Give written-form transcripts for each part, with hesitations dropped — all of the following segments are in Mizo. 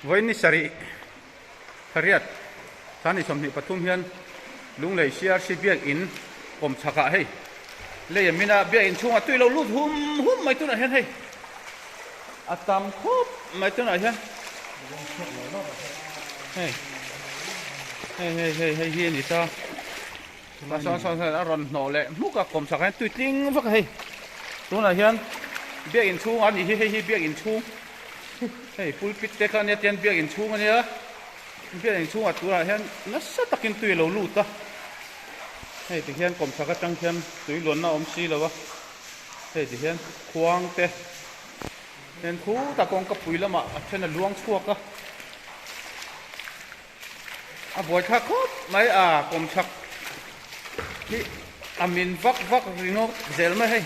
Vawiin ni sarih thariat thla ni 23 hian Lunglei CRC biakin kawm chhakah hei lei a min a, biakin chhungah tui lo lut hum hum mai tunah hian hei a tam khawp mai tunah hian hei hei hei hei hei hi a ni ta a sawn sawn sawn a rawn hnawh leh hmuk a kawm chhakah hian tui tling vak a hei tunah hian biakin chhungah a nih hi hei hi biakin chhung. Hei pulpit te kha ania tian biak inchhung ania biak inchhungah tunah hian nasa takin tui a lo lut a hei ti hian kawmchhak atang khian tui luanna a awm si lo a hei ti hian khuang te hian khutah kawngka pui lamah a then a luang chhuak a a buaithlak khawp mai a kawmchhak hi a min vak vak ringawt zel mai hei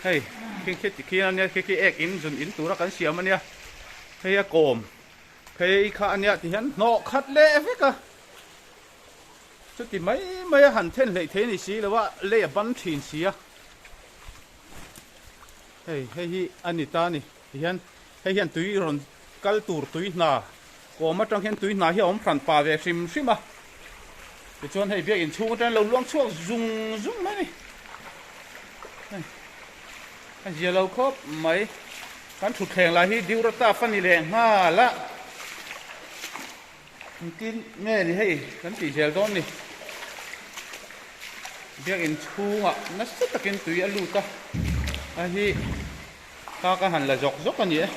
hei khi khi ti khian ania khi khi ek in zun in tura kan siam ania hei a kawm phei kha ania ti hian hnawh khat leh vek a chuti mai mai a han then hleih thei a ni si lo a lei a ban thin si a hei hei hi a ni ta a ni ti hian. Hei hian tui rawn kal tur tui hna kawm atang hian tui hna hi a awm hran pah ve hrim hrim a, tichuan hei biak inchhung atangin lo luang chhuak zung zung mai a ni. Hei a zia lo khawp mai, kan thutthleng lah hi Diurata fa ni leh nghal a, engtin nge ni hei kan tih zel dawn ni. Biak inchhungah nasa takin tui a lut a, a hi. Kha ka han la zawk zawk a ni e.